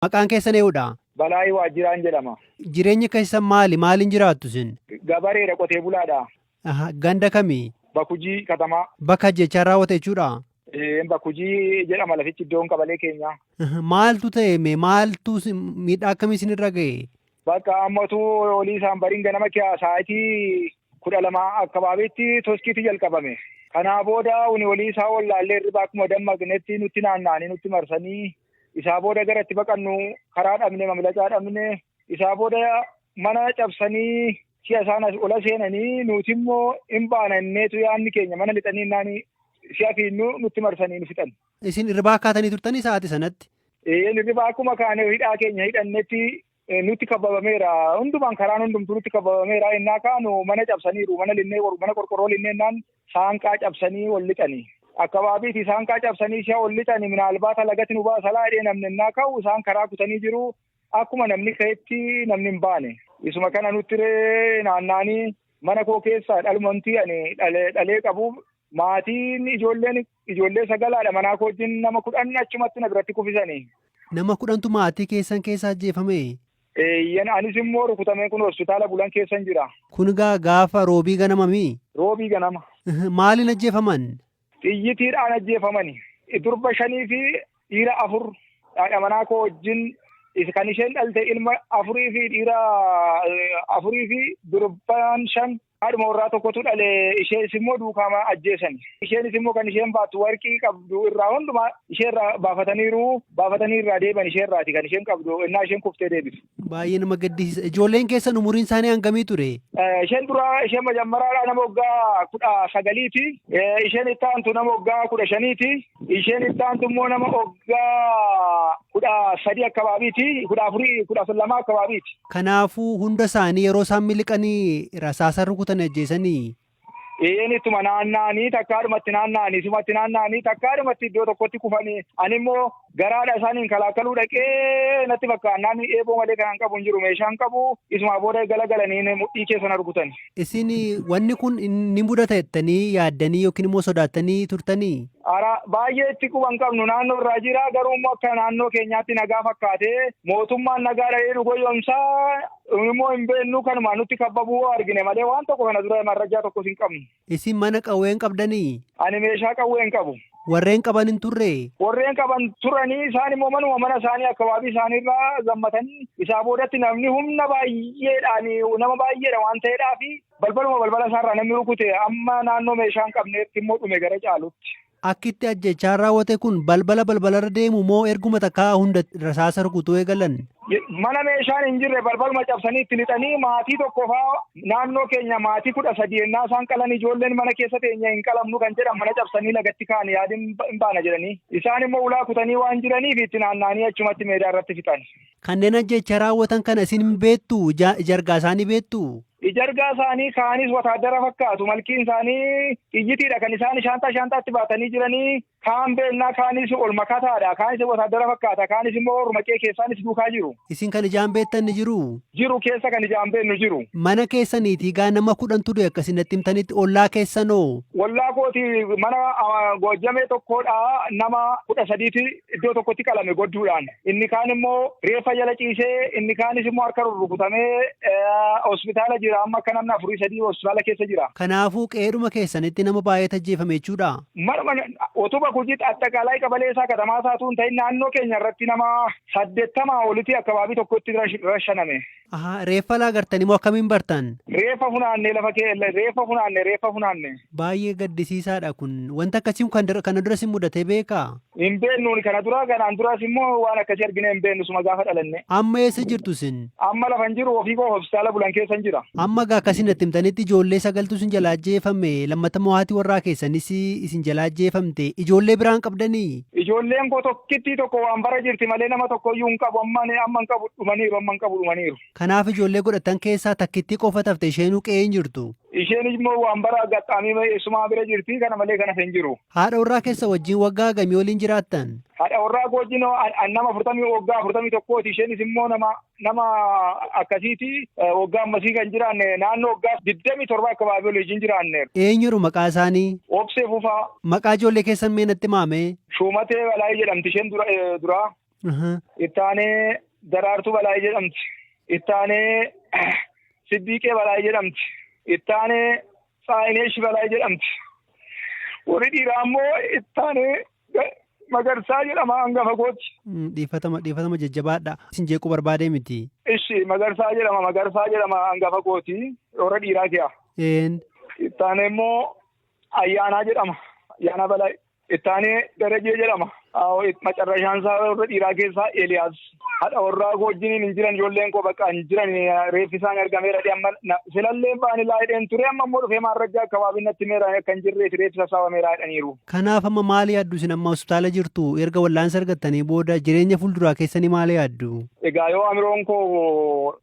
Maqaan keessan eenyudha? Balaayii Waajjiraan jedhama. Jireenya keessan maali? Maaliin jiraattu isin? Gabareedha, qotee bulaadha. Aha, Ganda kamii? Bakujii katamaa. Bakka ajjechaan raawwate jechuudha. Bakujii jedhama lafichi iddoon qabalee keenyaa. Aha, Maaltu ta'e mee maaltu miidhaa akkamii isinirra ga'e? Bakka ammatu olii isaan bariin ganama sa'aatii 12 akkabaabiitti toskiitu jalqabame. Kanaa booda uni olii isaa wallaallee hirriba akkuma dammaqnetti nutti naanna'anii nutti marsanii isaa booda gara itti baqannu karaa dhabne, mamlacaa dhabne. Isaa booda mana cabsanii si'a isaan as ola seenanii nuti immoo hin baana inneetu yaadni keenya mana lixanii naani si'a fiinnu nutti marsanii nu fixan. Isin hirribaa kaatanii turtanii sa'aatii sanatti? Ee, hirribaa akkuma kaane hidhaa keenya hidhannetti nutti kababameera. Hundumaan karaan hundumtuu nutti kababameera. Innaa kaanu mana cabsaniiru. Mana linnee, mana qorqorroo linnee naan saanqaa cabsanii ol lixanii. Akkabaabiiti saanqaa cabsanii si'a ol lixanii minaalbaata lagatti nu baasa laa jedhee namni innaa ka'u isaan karaa kutanii jiru. Akkuma namni ka'etti namni hin baane. Isuma kana nutti ree naanna'anii mana koo keessaa dhalumamtii ani dhalee qabu maatiin ijoolleen ijoollee sagalaadha, manaa koo wajjin nama 10 achumatti na biratti kufisanii. Nama 10tu maatii keessan keessaa ajjeefame? Eeyyan, anis immoo rukutamee kun hospitaala bulan keessan jira. Kun egaa gaafa roobii ganama mii? Roobii ganama. Maaliin ajjeefaman? Xiyyitiidhaan ajjeefamani. Durba shanii fi dhiira afur haadha manaa koo wajjin kan isheen dhalte ilma afurii fi dhiira afurii fi durbaan shan haadhuma warraa tokkotu dhale, ishees immoo duukaama ajjeesan. Isheenis immoo kan isheen baattu warqii qabdu irraa hundumaa ishee irraa baafataniiru, baafatanii irraa deeban, ishee irraati kan isheen qabdu innaa isheen kuftee deebitu. Baay'ee nama gaddisiisa. Ijoolleen keessan umuriin isaanii hangamii ture? Isheen duraa, isheen majammaraadhaa nama waggaa 19ti. Isheen itti aantu nama waggaa 15ti. Isheen itti aantu immoo nama waggaa 13 akkabaabiiti. 14, 12 akkabaabiiti. Kanaafuu hunda isaanii yeroo isaan miliqanii rasaasa rukutanii ajjeesanii? Een, ittuma naanna'anii takkaadhumatti naanna'anii isumatti naanna'anii takkaadhumatti iddoo tokkotti kufanii, ani immoo garaadha isaaniin kalaakaluu dhaqee natti fakkaannaan eeboo malee kan qabu hin jiru, meeshaan qabu, isumaa booda galagalanii mudhii keessa na rukutan. Isin wanni kun ni mudata jettanii yaaddanii yookiin immoo sodaattanii turtanii? Ara baay'ee itti quba hin qabnu, naannoo irraa jira, garuu immoo akka naannoo keenyaatti nagaa fakkaatee mootummaan nagaa dhahee nu goyyomsaa immoo hin beeknu, kanuma nutti kabbabuu argine malee waan tokko kana dura marrajaa tokkos hin qabnu. Isin mana qawwee hin qabdanii? Ani meeshaa qawwee hin qabu. Warreen qaban hin turre? Warreen qaban turanii, isaan immoo manuma mana isaanii akkabaabii isaaniirraa zammatanii isaa boodatti namni humna baay'eedhaan nama baay'eedha waan ta'eedhaaf balbaluma balbala isaarraa namni rukute amma naannoo meeshaa hin qabneetti immoo dhume gara caalutti. Akkitti ajjechaan raawwate kun balbala balbalarra deemu moo erguma takkaa hunda rasaasa rukutuu eegalan? Mana meeshaan hin jirre balbaluma cabsanii itti lixanii maatii tokko faa naannoo keenya maatii 13 ennaa isaan qalan, ijoolleen mana keessa teenya hin qalamnu kan jedhan mana cabsanii lagatti kaan yaadin hin baana jedhanii. Isaan immoo ulaa kutanii waan jiraniif itti naanna'anii achumatti meedaa irratti fixan. Kanneen ajjeechaa raawwatan kana isin hin beektu? Ijargaa isaanii beektu? Ijargaa isaanii kaanis wataaddara fakkaatu, malkiin isaanii xiyyitiidha kan isaan shaantaa shaantaatti baatanii jiranii, kaan beennaa, kaanis ol makataadha, kaanis wataaddara fakkaata, kaanis immoo ormaqee keessaanis duukaa jiru. Isin kan ijaan beektan ni jiru? Jiru, keessa kan ijaan beennu jiru. Mana keessaniitii gaa nama 10tu du'e akkasii natti himtanitti, ollaa keessanoo? Ollaa kooti mana Goojjamee tokkodha, nama 13ti iddoo tokkotti qalame godduudhaan. Inni kaan immoo reeffa jala ciisee, inni kaanis immoo harka rurrukutamee hospitaala jira. Amma akka namni afurii sadii hospitaala keessa jira. Kanaafuu qe'eedhuma keessanitti nama baay'eetu ajjeefame jechuudha. Manuma utuba kujitti attaaqaalaa qabalee isaa katamaa isaatu hin ta'in naannoo keenya irratti nama 80 olitti akkabaabii tokkotti rashaname. Ahaa, reeffa laa gartanii moo akkamiin bartan? Reeffa funaannee lafa kee reeffa funaanne, reeffa funaanne. Baay'ee gaddisiisaadha kun. Wanta akkasii kan kana dura si mudatee beekaa? Hin beeknu kana dura, kanaan duras immoo waan akkasii argine hin beeknu suma gaafa dhalanne. Amma eessa jirtu isin? Amma lafa hin jiru, ofii koo hospitaala bulan keessa hin jira. Amma gaa akkasii natti himtanitti ijoollee sagaltu isin jalaa ajjeefame, lammata immoo haati warraa keessanis isin jalaa ajjeefamte, ijoollee biraan qabdanii? Ijoolleen koo tokkittii tokko waan bara jirti malee nama tokko iyyuu hin qabu, amma amma hin qabu, dhumaniiru, amma hin qabu, dhumaniiru. Kanaaf ijoollee godhatan keessaa takkittii qofa tafte, isheenuu qe'ee hin jirtu. Isheen immoo waan bara gaxxaamii eessumaa bira jirti, kana malee kana hin jiru. Haadha warraa keessa wajjin waggaa hagamii waliin jiraattan? Haadha warraa koo wajjin nama 40, waggaa 41ti, isheenis immoo nama akkasiiti, waggaa ammasii kan jiraanne naannoo waggaa 27 akka baay'ee wajjin jiraanne. Eenyudha maqaa isaanii? Obsee Fufaa. Maqaa ijoollee keessan mee natti maame? Shuumatee Balaayii jedhamti isheen duraa. Ittaanee Daraartuu Balaayee jedhamti. Ittaanee Siddiiqee Balaayee jedhamti. Ittaanee Saayineesh Balaayee jedhamti. Warri dhiiraa immoo ittaanee Magarsaa jedhama hangafa kooti. Dhiifatama jajjabaadha. Isin jeequu barbaadee miti. Ishi Magarsaa jedhama Magarsaa jedhama hangafa kooti. Warra dhiiraa kiya. Een. Ittaanee immoo Ayyaanaa jedhama. Ayyaanaa Balaayee. Ittaanee Darajee jedhama. Macarrashaan isaa warra dhiiraa keessaa Eeliyaas. Haadha warraa koo wajjiniin hin jiran ijoolleen koo bakka hin jiran reeffi isaanii argameera amma silallee ba'anii laayidheen ture amma immoo dhufee maarrajjaa akkabaabii natti meera akka hin jirreef reeffi sassaabameera jedhaniiru. Kanaaf amma maali yaaddu isin amma hospitaala jirtu erga wallaansa argattanii booda jireenya fuulduraa keessanii maali yaaddu? Egaa yoo amiroon koo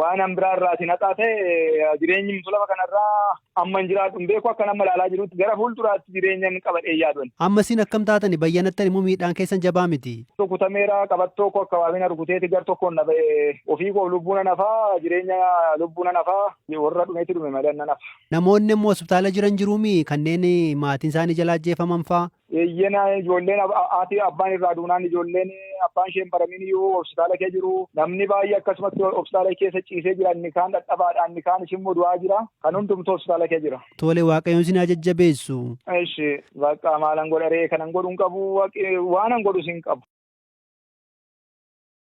waan an biraa irraa isin haxaa ta'e jireenyi lafa kanarraa amma hin jiraadhu hin beeku akka nama ilaalaa jirutti gara fuulduraatti jireenya hin qabadhee yaaduun. Amma isin akkam taatani bayyanattani immoo miidhaan keessan jabaa miti. Rukutameera qabattoo koo akka na rukuteeti gar tokkoon na ba'e ofii koo lubbuu nan hafaa jireenya lubbuu nan hafaa warra dhumeetti dhume malee nan hafa. Namoonni immoo hospitaala jiran jiruumi kanneen maatiin isaanii jalaa ajjeefaman faa. Eeyyena ijoolleen haati abbaan irraa duunaan ijoolleen abbaan isheen baramiin iyyuu hospitaala keessa jiru. Namni baay'ee akkasumatti hospitaala keessa ciisee jira. Inni kaan dhadhabaadha. Inni kaan immoo du'aa jira. Kan hundumtu hospitaala keessa jira. Tole waaqayyoon isin haa jajjabeessu. Ishi bakka maalan godha ree kanan godhu hin qabu waanan godhus hin qabu.